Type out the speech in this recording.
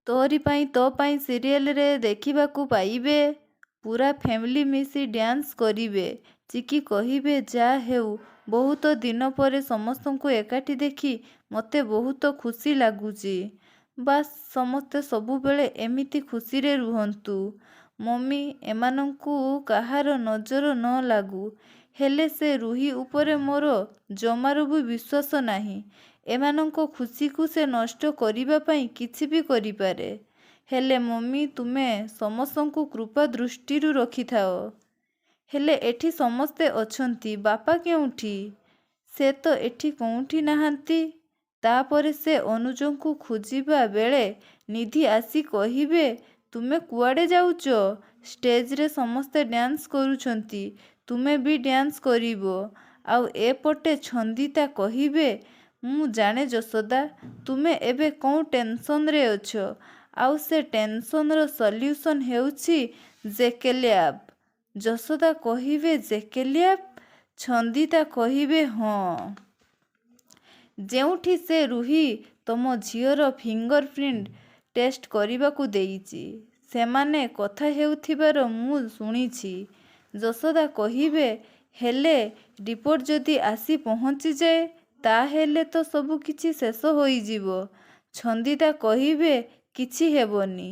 ତୋରି ପାଇଁ ତୋ ପାଇଁ ସିରିଏଲରେ ଦେଖିବାକୁ ପାଇବେ। ପୂରା ଫ୍ୟାମିଲି ମିଶି ଡ୍ୟାନ୍ସ କରିବେ। ଚିକି କହିବେ ଯାହା ହେଉ ବହୁତ ଦିନ ପରେ ସମସ୍ତଙ୍କୁ ଏକାଠି ଦେଖି ମୋତେ ବହୁତ ଖୁସି ଲାଗୁଛି। ବାସ୍ ସମସ୍ତେ ସବୁବେଳେ ଏମିତି ଖୁସିରେ ରୁହନ୍ତୁ। ମମି, ଏମାନଙ୍କୁ କାହାର ନଜର ନ ଲାଗୁ। ହେଲେ ସେ ରୁହି ଉପରେ ମୋର ଜମାରୁ ବି ବିଶ୍ୱାସ ନାହିଁ। ଏମାନଙ୍କ ଖୁସିକୁ ସେ ନଷ୍ଟ କରିବା ପାଇଁ କିଛି ବି କରିପାରେ। ହେଲେ ମମି, ତୁମେ ସମସ୍ତଙ୍କୁ କୃପା ଦୃଷ୍ଟିରୁ ରଖିଥାଅ। ହେଲେ ଏଠି ସମସ୍ତେ ଅଛନ୍ତି, ବାପା କେଉଁଠି? ସେ ତ ଏଠି କୋଉଠି ନାହାନ୍ତି। ତା'ପରେ ସେ ଅନୁଜଙ୍କୁ ଖୋଜିବା ବେଳେ ନିଧି ଆସି କହିବେ ତୁମେ କୁଆଡ଼େ ଯାଉଛ? ଷ୍ଟେଜରେ ସମସ୍ତେ ଡ୍ୟାନ୍ସ କରୁଛନ୍ତି, ତୁମେ ବି ଡ୍ୟାନ୍ସ କରିବ। ଆଉ ଏପଟେ ଛନ୍ଦିତା କହିବେ ମୁଁ ଜାଣେ ଯଶୋଦା, ତୁମେ ଏବେ କୋଉ ଟେନସନରେ ଅଛ। ଆଉ ସେ ଟେନସନର ସଲ୍ୟୁସନ ହେଉଛି ଜେକେ ଲ୍ୟାବ। ଯଶୋଦା କହିବେ ଜେକେ ଲ୍ୟାବ? ଛନ୍ଦିତା କହିବେ ହଁ। ଯେଉଁଠି ସେ ରୁହି ତମ ଝିଅର ଫିଙ୍ଗର ପ୍ରିଣ୍ଟ ଟେଷ୍ଟ କରିବାକୁ ଦେଇଛି। ସେମାନେ କଥା ହେଉଥିବାର ମୁଁ ଶୁଣିଛି। ଯଶୋଦା କହିବେ ହେଲେ ରିପୋର୍ଟ ଯଦି ଆସି ପହଞ୍ଚିଯାଏ ତା'ହେଲେ ତ ସବୁକିଛି ଶେଷ ହୋଇଯିବ। ଛନ୍ଦିତା କହିବେ କିଛି ହେବନି।